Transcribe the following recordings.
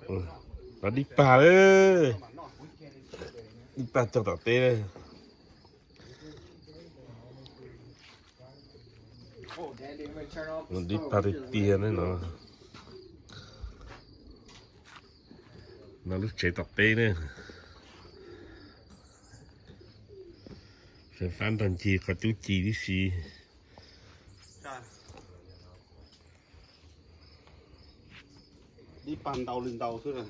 Los dib pag lawm, dib pag cog tom teb. Dib pag tiag tiag ne no. No lub tsev tom teb ne. Feem fab nrog ncig qhov cub ci tib si. Dib pag ntau li ntau xwb.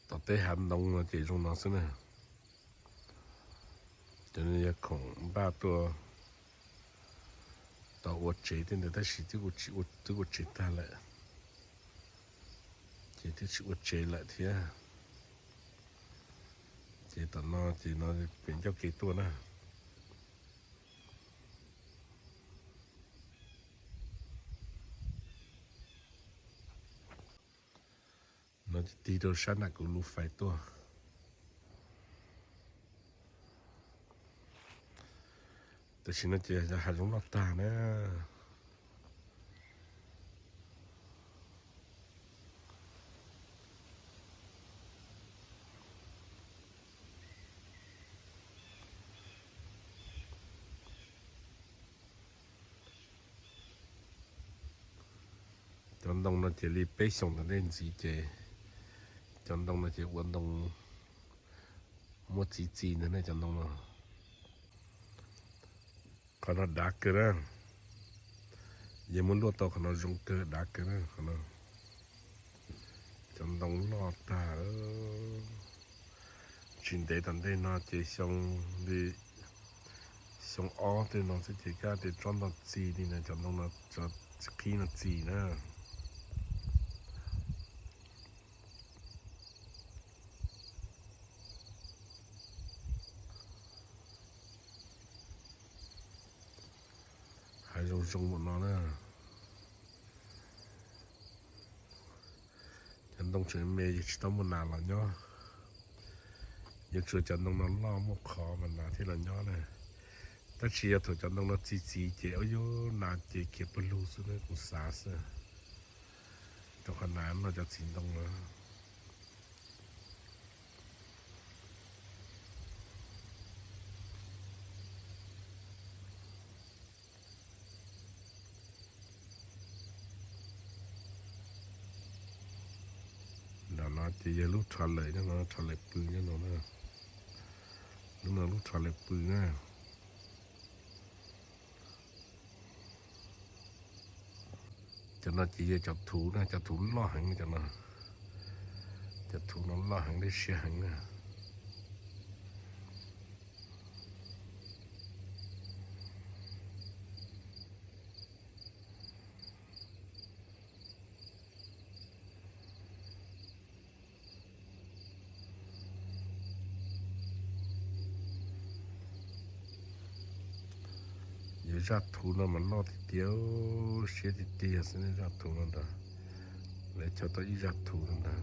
Tom teb hav ntoo no ces zoo no xwb na. Cov no yog khoom npaj tuaj tau ua tsev tej ntawd tab sis twb ua tsev tag lawm, ces twb tsis ua tsev lawm thiab. Ces tom no ces no pem ncauj ke tuaj na. No ces tig rau sab nram kuv lub fais tuaj. Tam sim no ces hav zoov loj tag na. Cov ntoo no ces li peb xyoos tom ntej ntxiv ces cov ntoo no ces ua ntoo muaj txiv txiv ntag ne cov ntoo no. Qhov no dav kawg na. Yog muab luaj tau qhov no zoo kawg dav kawg na qhov no. Cov ntoo loj tag. Tsis ntev tom ntej no ces xyoo li xyoo ob tej no xwb ces kab tias tsob ntoo txi li no cov ntoo no, cov txiv qhib no txi na. Hav zoov zoo npaum no na. Cov ntoo tseem me yog tsis tau muaj nas los nyob. Yuav tsum cov ntoo no loj muaj qhov mas nas thiaj los nyob na. Tab sis yog thaum cov ntoo no txi txiv ces ua yog nas ces khiav pawg lug xwb na kuv xav xwb. Rau qhov nas noj cov txiv ntoo no. Nram no ces yog lub rhos lawm nyob no, rhos lawm pw nyob no na. Lub no lub rhos lawm pw na. Cov no ces yog cov thuv na, cov thuv loj heev cov no. Cov thuv no loj heev dej siab heev na. Yog zaj thuv no mas loj tiag tiag, siab tiag tiag xwb zaj thuv no ntag. Lawv cog tau ib zaj thuv no ntag.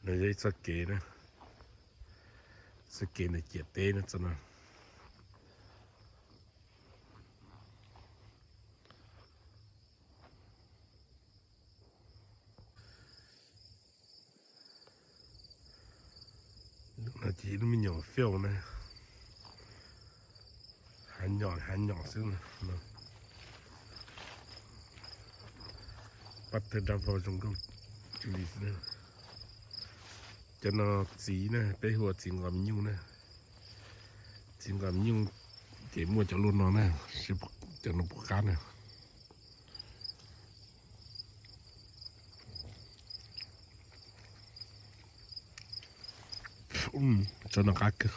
Yog ib txoj kev na, txoj kev ntawm ciam teb no txog no. Lub no ces ib lub me nyuam fiaus na, hav nyom hav nyom xwb. Pab tawg dab vog zoo nkauj li xwb. Cov no txiv na, peb hu ua txiv nqos me nyuj na. Txiv nqos me nyuj ces muaj cov luaj no na, cov no puas qab na. Cov no qab kawg.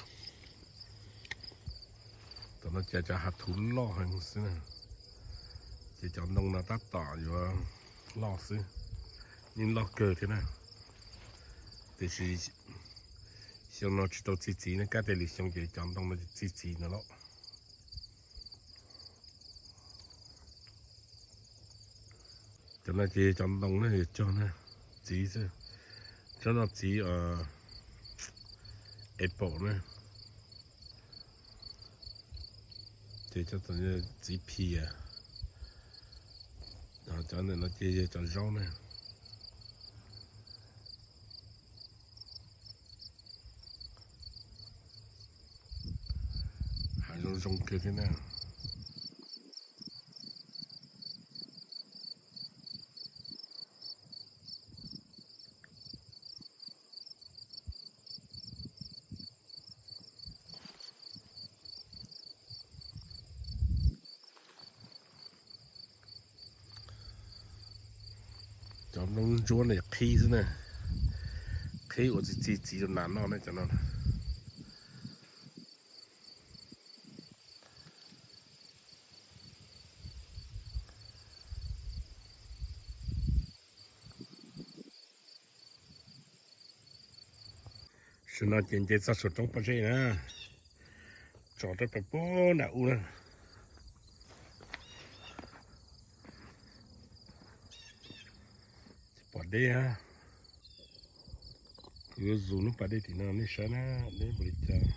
Tam no ces cov hav thuv loj heev xwb na, ces cov ntoo no tab tom yuav loj xwb, yeej loj kawg thiab na. Tiam sis xyoo no tsis tau txi txiv ne, kab tias lwm xyoo ces cov ntoo no txi txiv no lawm. Cov no ces cov ntoo na, yuav cog na, txiv xwb. Tsob no txiv apple na, ces txiv phias. Cov ntawm no ces yog cov zaub na. Hav zoo zoo kawg thiab na. Cov nplooj ntsuab no qhib xwb na, qhib ua txi txi txiv rau nas noj ne cov no. Tam no ces nce txog saum roob pob zeb na, tsom rau pem puag nram ub na. Pom deb, kuv yuav zoom lub pas dej tim no nej saib na, deb npaum li cas.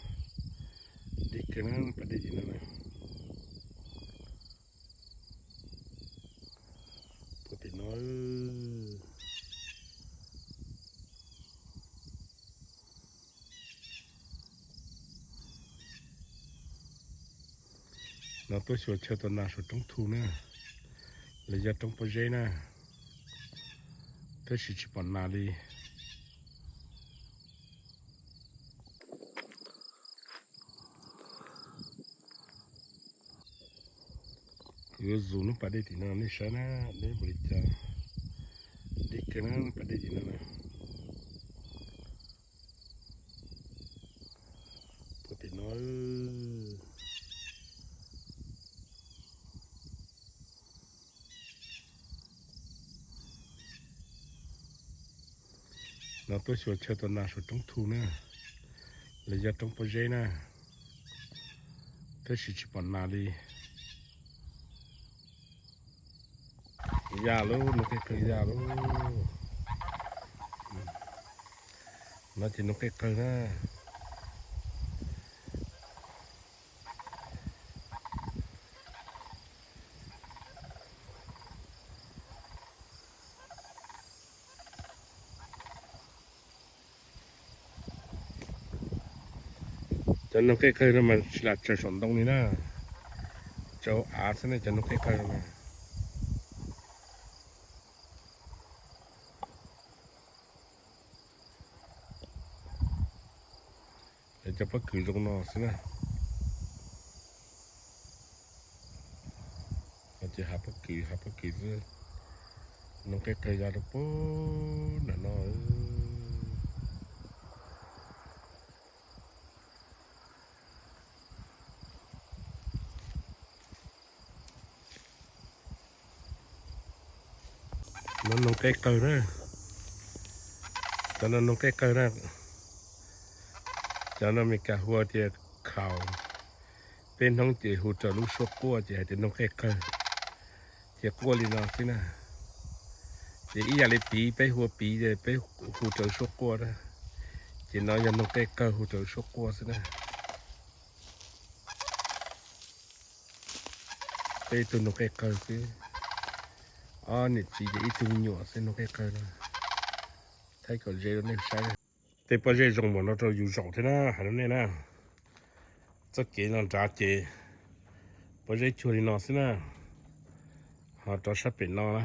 Deb kawg na, lub pas dej tim no na. Puag tim no. No tuaj xyuas chaw tua nas saum roob thu na, los yog roob pob zeb na, tab sis tsis pom nas li. Kuv yuav zoom lub pas dej tim no nej saib na, deb npaum li cas. Deb kawg na, lub pas dej tim no na. Puag tim no. No tuaj xyuas chaw tua nas saum roob thu na, los yog roob pob zeb na, tab sis tsis pom nas li. Ya lub, Noov Qej Qawg ya lub. No ces Noov Qej Qawg na. Cov Noov Qej Qawg no mas tsis lam tsaws saum ntoo li na, tsaws av xwb ne cov Noov Qej Qawg no. Cov pob kws zoo no xwb na. Ces hav pob kws, hav pob kws xwb. Noov Qej Qawg ya rau puag nram no. No Noov Qej Qawg na. Cov no Noov Qej Qawg na. Cov no Meskas hu tias khaus, peb Hmoob ces hu raws lub suab quaj ces hais tias Noov Qej Qawg, ces quaj li no xwb na. Ces ib yam li piv, peb hu ua piv ces peb hu raws suab quaj na. Ces no yog noog qej qawg hu rau suab quaj xwb na. Peb tug noog qej qawg xwb. Ob niam txiv ces ib tug me nyuam xwb noog qej qawg no. Thaij kom ze rau nej saib. Tej pob zeb zoo mas no rau yus zaum thiab na, hais rau nej na. Txoj kev no nrad ces pob zeb cuag li no xwb na. Ho rov sab pem no na,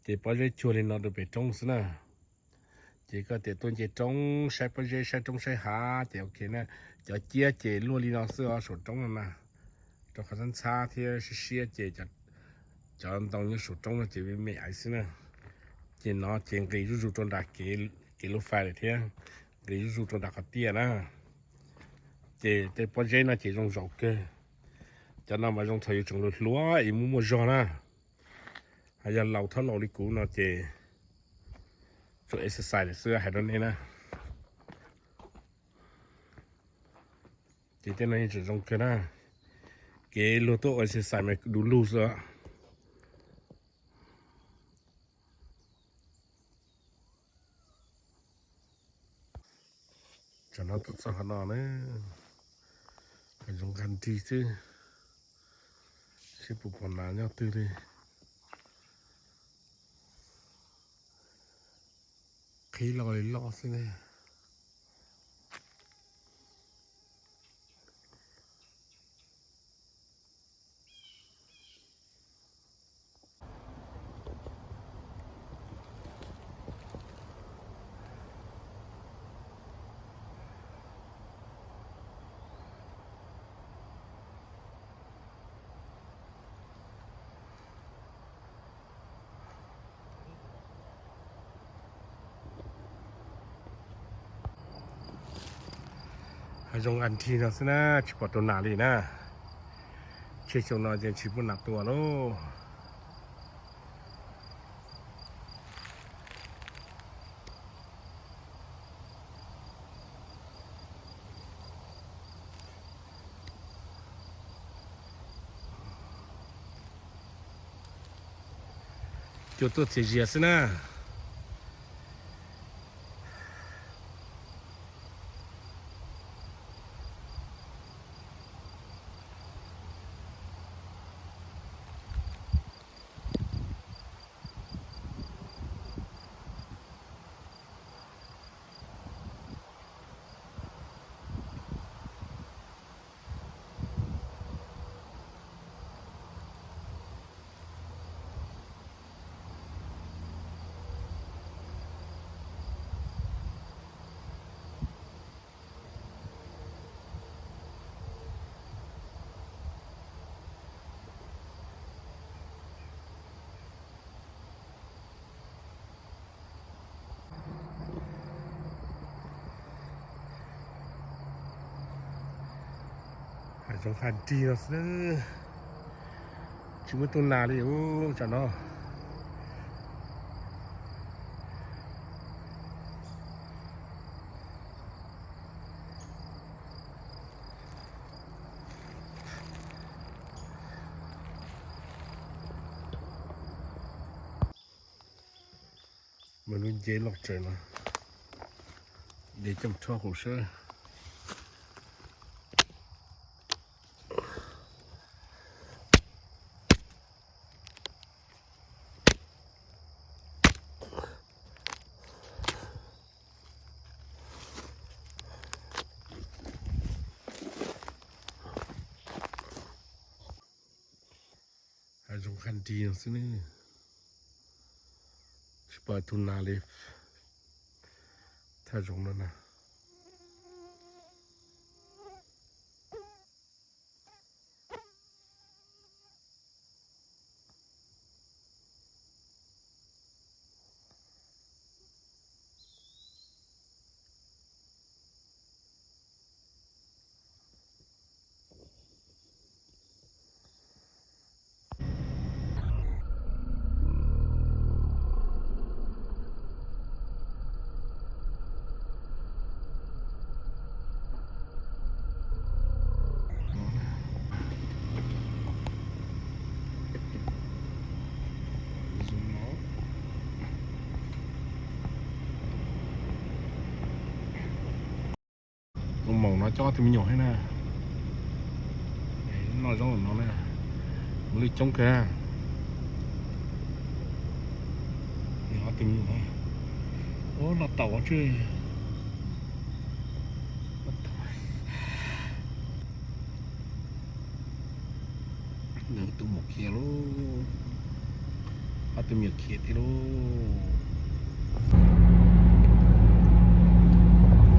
ces pob zeb cuag li no rau pem roob xwb na. Ces koj tias tuaj nce roob saib pob zeb, saib roob saib hav ces ok na. Cov ciab ces luaj li no xwb os, saum roob no na. Rau qhov ntxhab ntxhab thiab siab siab ces cov ntoo nyob saum roob no ces me me aiv xwb na. Ces no ces nqis zuj zus rau nram kev lub fais lawm thiab, nqis zuj zus rau nram qhov tiaj na. Ces tej pob zeb no ces zoo zaum kawg. Cov no mas zoo thaum yus tseem hluas hluas es muaj muaj zog na. Ho yog laus thab laus li kuv no ces tsuas exercise lawm xwb, hais rau nej na. Ces tej no yeej tseem zoo kawg na. Kev luag tuaj ua exercise mas du lug xwb. Tsam no tuaj txog qhov no na, hav zoov nqaj nrig xwb, seb puas pom nas nyob twg li. Qhib loj li loj xwb ne. Hav zoov nqaj nrig no xwb na, tsis pom tus nas li na. Tsheej xyoo no ces tsis muaj nas tua lauj. Cua tuaj txias zias xwb na. Hav zoov nqaj nrig no xwb, tsis muaj tus nas li ub tsam no. Mas lub nceb loj tsawv no, de coj rho hauv sab. Hav zoov nqaj nrig no xwb ne, tsis pom tus nas li. Thaj zoov no na. No coj ob tug me nyuam thiab na. Noj zaub no na. Mus lwj coob kawg. Ob tug me nyuam. Ub, no taum tsw. Nws tus mus khiav lauj. Ob tug me nyuam khiav thiab lauj.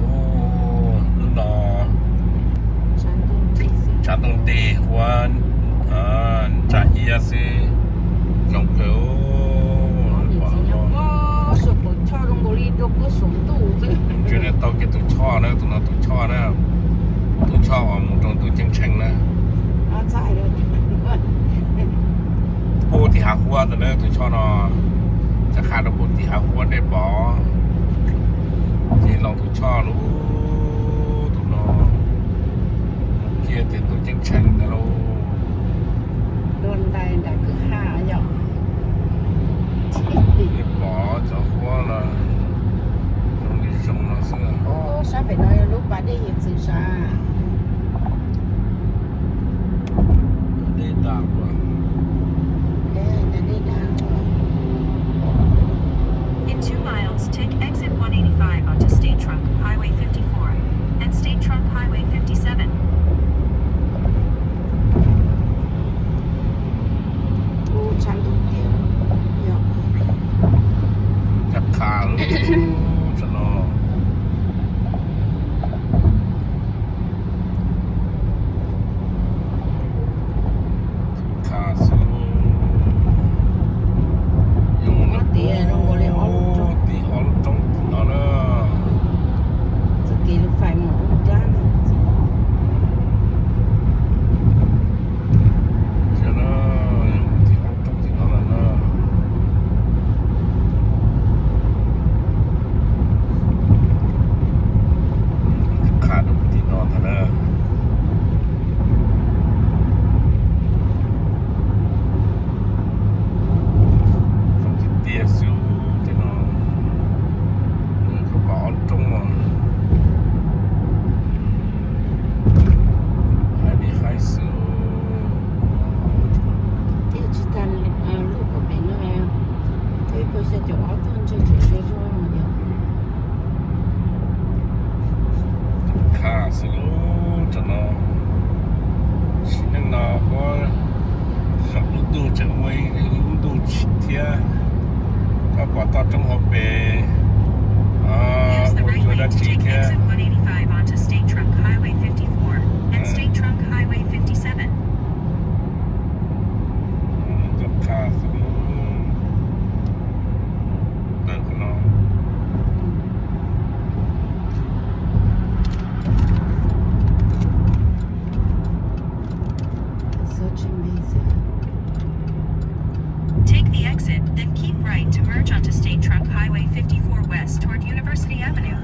Ub, lub no tshav ntuj nti huab, tshav iab xwb, zoo kawg. Tsis tau kiag tus choj na, tus no tus choj na, tus choj uas mus rau ntuj ceeb tsheej na. Puag tim hav huab ntawd na tus choj no, txhaj qha rau puag tim hav huab dej pov, ces los tus choj lauj, tus no, kiag tim ntuj ceeb tsheej ntawd lauj. Dua ntais nram kwj ha yom. Dej pov cov huab no zoo li zoo no xwb. Sab pem no yog lub pas dej hiav txwv sav. Dej dag ua. In two miles, take exit one eighty-five onto State Trunk Highway fifty-four and State Trunk Highway fifty-seven. Ub, tshav ntuj tiag. Cov qha lub tsam no. Qha xwb. Yog mus tias zoo nkaus li ob lub roob tim no na. Txoj kev lub fais mus ub rab ntawd. Yog mus tim ob lub roob tim no lawm na. Qha rau tim no ntag na. Zoo tiag tiag xwb tej no. Nws koj pom ob lub roob os. Hais li haib xwb. Thiab tsis tag lub pem no, thiab ib puas xya caum ob tuaj ntshe tseem zoo zoo yom. Qha xwb lub tsam no, sim neej no huab zaum lub ntuj tseem muaj ib lub ntuj thiab. Koj pom toj roob hauv pes ua cuag dab tsi thiab. Cov qha xwb lub ntawm no. Take the exit, then keep right to merge onto State Trunk Highway fifty-four West toward University Avenue.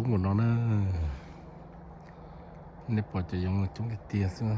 Coob npaum no na, nej pom cov yoov coob tiag tiag xwb.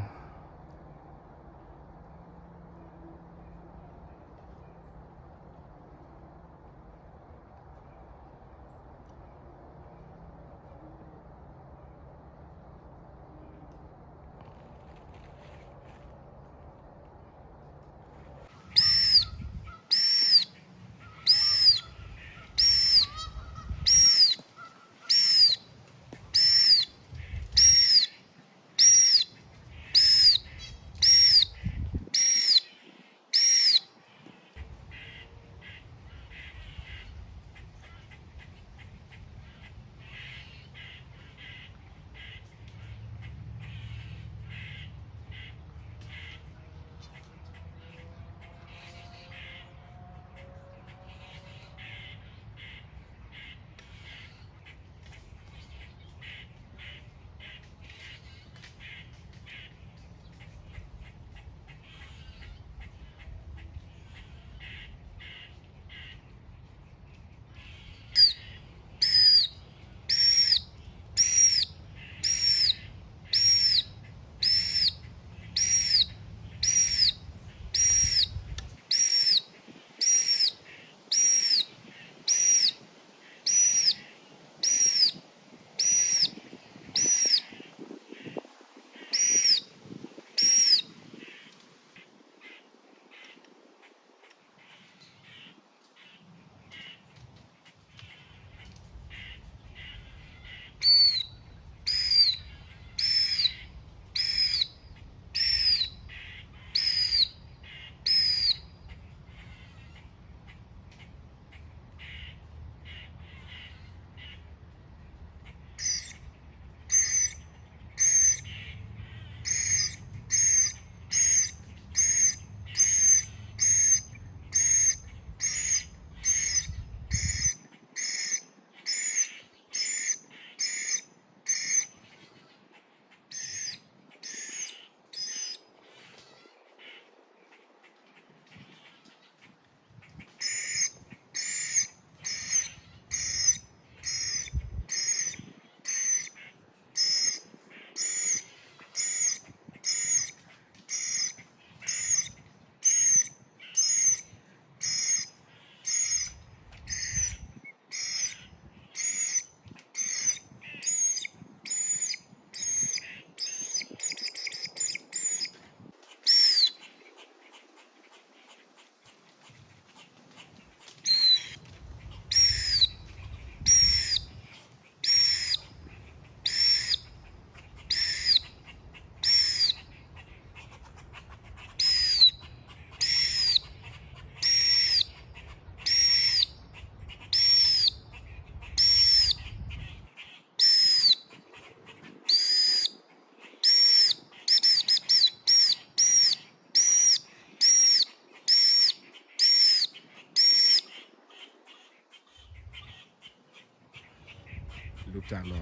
Lub raj no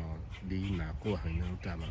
dib hnav quaj heev na lub raj no.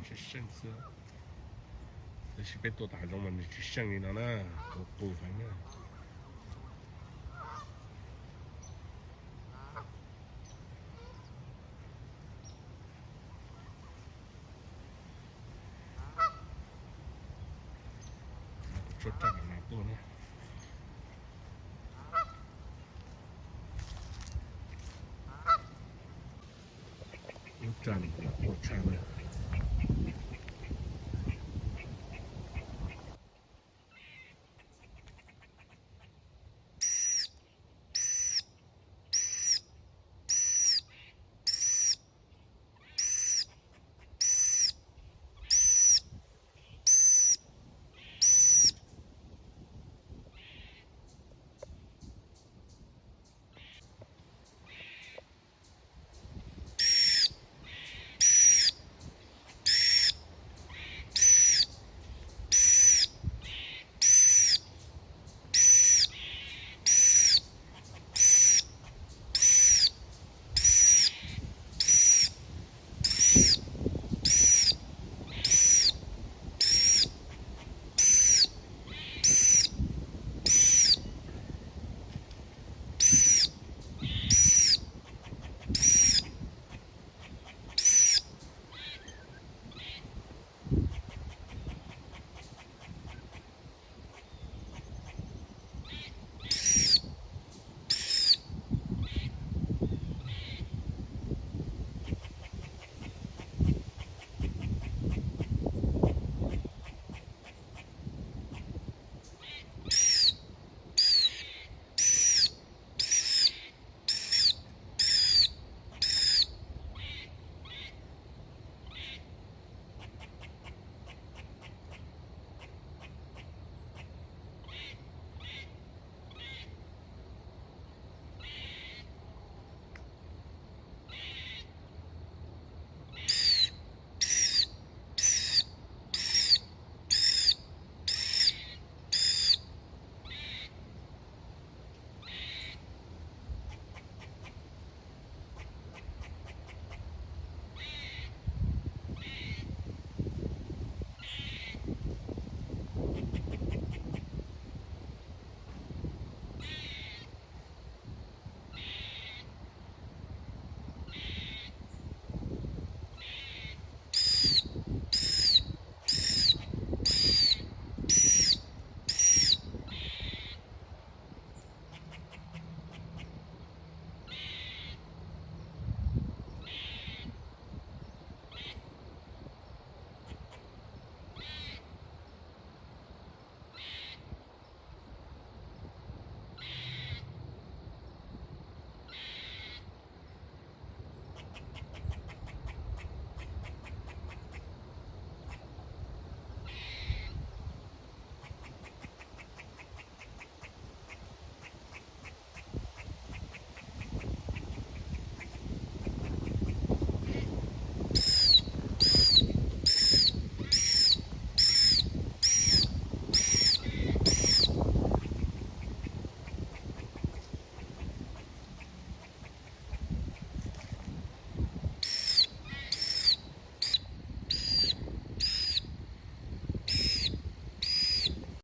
Tsis seej xwb. Tab sis peb tuaj tom hav zoov mas nws tsis seej li no na, qus qus heev na. Tshuab raj mas tuaj na. Lub raj no qhuav tshaj na.